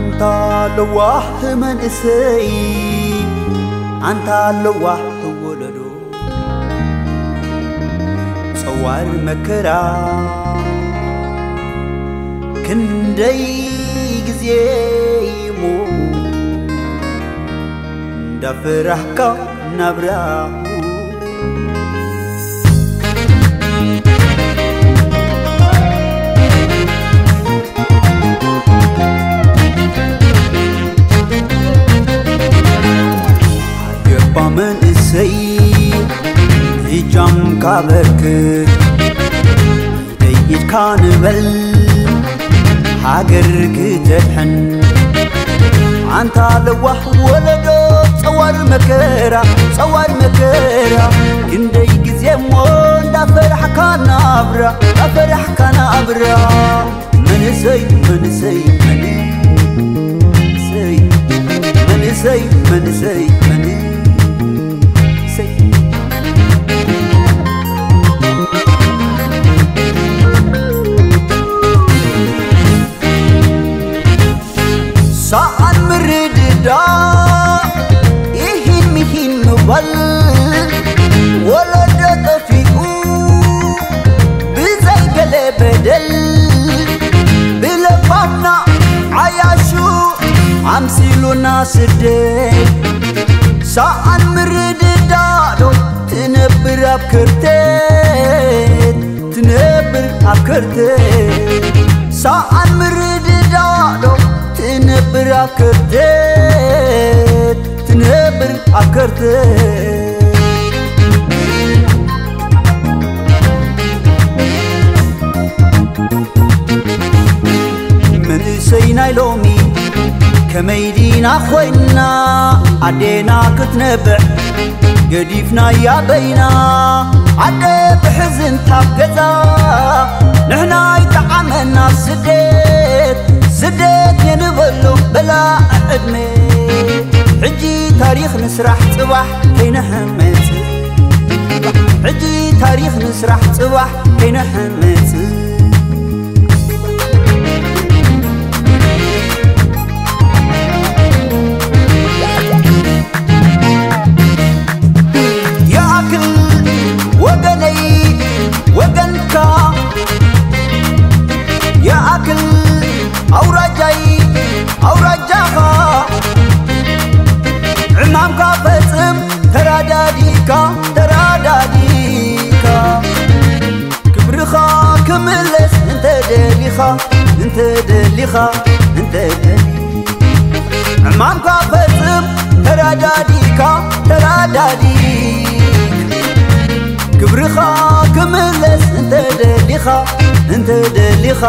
ኣንታ ለዋህ መንእሰይ፣ ኣንታ ለዋህ ወለዶ፣ ጸዋር መከራ ክንደይ ግዜ እሞ እንዳፈራህካ ናብራ። ኣየባ መንእሰይ፣ እጃምካ በርክት፣ ደይ ኢድካ ንበል፣ ሃገር ክተድሕን። ኣንታ ለዋህ ወለዶ፣ ጸዋር መከራ፣ ጸዋር መከራ፣ ክንደይ ግዜ እሞ እንዳፈራሕካ ናብራ፣ እንዳፈራሕካ ናብራ። መንእሰይ፣ መንእሰይ፣ መንእሰይ፣ መንእሰይ፣ መንእሰይ፣ መንእሰይ። ሰኣን ምርድዳእ፣ ኢሂን ሚሂን ምባል፣ ወለዶ ጠፊኡ ብዘይ ገለ በደል፣ ብለባምና ዓያሹ ኣምሲሉና ስደት። ሰኣን ምርድዳእ ዶ ትነብር ኣብ ክርተት፣ ትነብር ኣብ ከርተት። ሰኣን ምርድዳእ ዶ ትነብር ኣብ ከርተት፣ ትነብር ኣብ ከርተት። መንእሰይ ናይ ሎሚ ከመይ ዲና ኮይንና፣ ኣዴና ክትነብዕ ገዲፍናያ በይና። ኣደ ብሕዝንታ ኣብ ገዛ፣ ንሕና ይጠዓመና ስደት፣ ስደት የንበሎ በላዕ ዕድመ። ሕጂ ታሪኽ ንስራሕ ጽባሕ ከይነሕመጽ፣ ሕጂ ታሪኽ ንስራሕ ጽባሕ ከይነሕመጽ። ይኣክል ወገነይ ወገንካ፣ ይኣክል ኣውራጃይ ኣውራጃኻ፣ ዕማምካ ፈጽም ተራዳዲካ ተራዳዲካ። ክብርኻ ክምለስ እንተ ደሊኻ፣ እንተ ደሊኻ፣ እንተ ደሊ-፣ ዕማምካ ፈጽም ተራዳዲካ፣ ተራዳዲክ። ክብርኻ ክምለስ እንተ ደሊኻ፣ እንተ ደሊኻ፣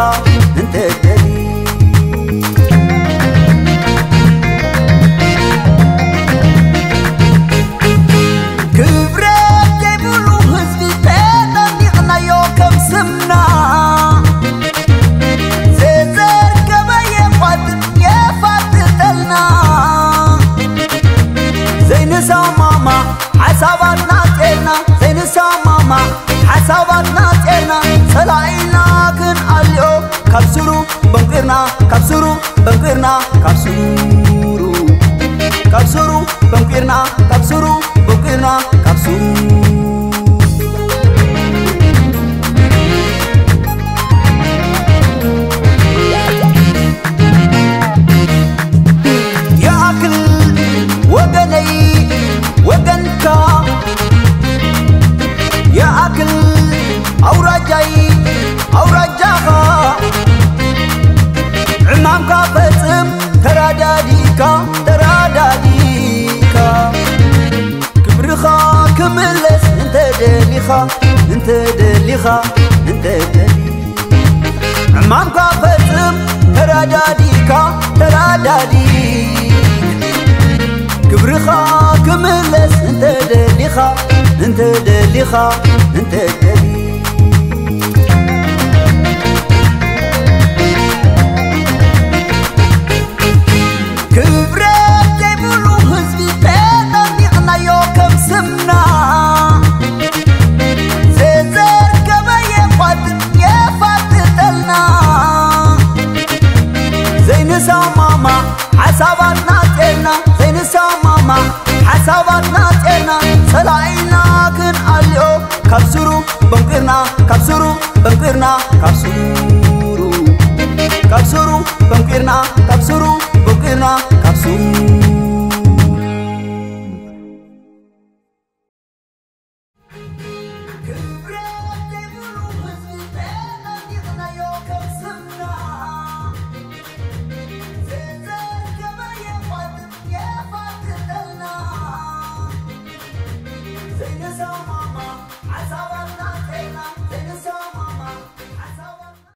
እንተ ደሊ-፣ ክብረት ዘይብሉ ህዝቢ ተጠሚቕናዮ ከም ስምና። ዘዘርከበ የፋጥጥ የፋጥጠልና። ዘይንሰማማዕ ሓሳባትና ጼርና፣ ዘይንሰማማዕ ሓሳባትና ጼርና። ጸላኢና ክንኣልዮ ካብ ስሩ በንቂርና፣ ካብ ስሩ በንቂርና፣ ካብ ስሩ፣ ካብ ስሩ በንቂርና፣ ካብ ስሩ በንቂርና፣ ካብ ስሩ። ይኣክል ወገነይ ወገንካ፣ ይኣክል ኣውራጃይ ኣውራጃኻ፣ ዕማምካ ፈጽም ተራዳዲካ ተራዳዲካ። ክብርኻ ክምለስ እንተ ደሊኻ፣ እንተ ደሊኻ፣ እንተ ደሊ-፣ ዕማምካ ፈጽም ተራዳዲካ ተራዳዲ። ክብርኻ ክምለስ እንተ ደሊኻ፣ እንተ ደሊኻ፣ እንተ ደሊ-፣